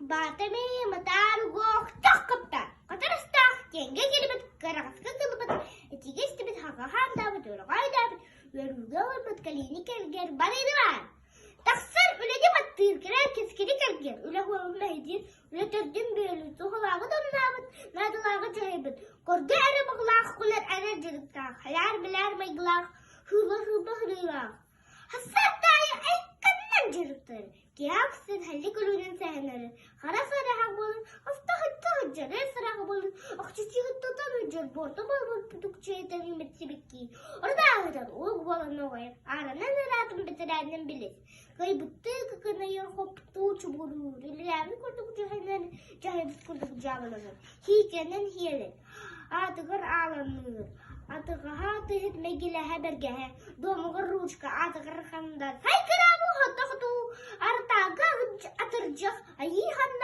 Баатамыы матаар угуохтах кытта хатырыстаах киэҥҥэ киирбит, кыараҕаска кылбыт, этиигэ истибит, хаҕаһаандаабыт, өрөҕөөйдөөбүт, үөрүүгэ ылбыт кэлиини кэргэр барыыны баар. Тахсар үлэни баттыыр, кэлэр кэскили кэргэр, үлэ хуолун мэһэйдиир, үлэ төрдүн бүөлүүр, туһалааҕы домнаабыт, наадалааҕы дьаһайбыт, кордо эрэ баҕалаах күлэр эрэ дьарыктаах, хайаар-билээр майгылаах, хыыла-хыыба хырыылаах. Хассааттаайы айканнан дьарыктанар, киһи ахсын һэлли күлүүнэн сэһэнэрин, хара сараһа буолан, остохоччо сылдьар сараҕа буолан, охчучугуттатан сылдьар буорта буолбут путукчуйтан имитсибиккии, ордааҕытан уол буолан оҕойор, ааранан ыраатын бэтэрээнин билис, кыайбыттыы кыкынайар хоппуттуу чубугуруур, үлэлээбит курдук дьаһайынан дьаһайбыт курдук дьаабыланар, хиикэнэн хиэлэр, аатыгар ааланныыр, атыҕаһа атыыһыт мэгилэһэ бэргэһэ, дуомугар ручка, аатыгар хандар, хайгыраабы хотохтуу, артаага атырдьах, айыы ханна.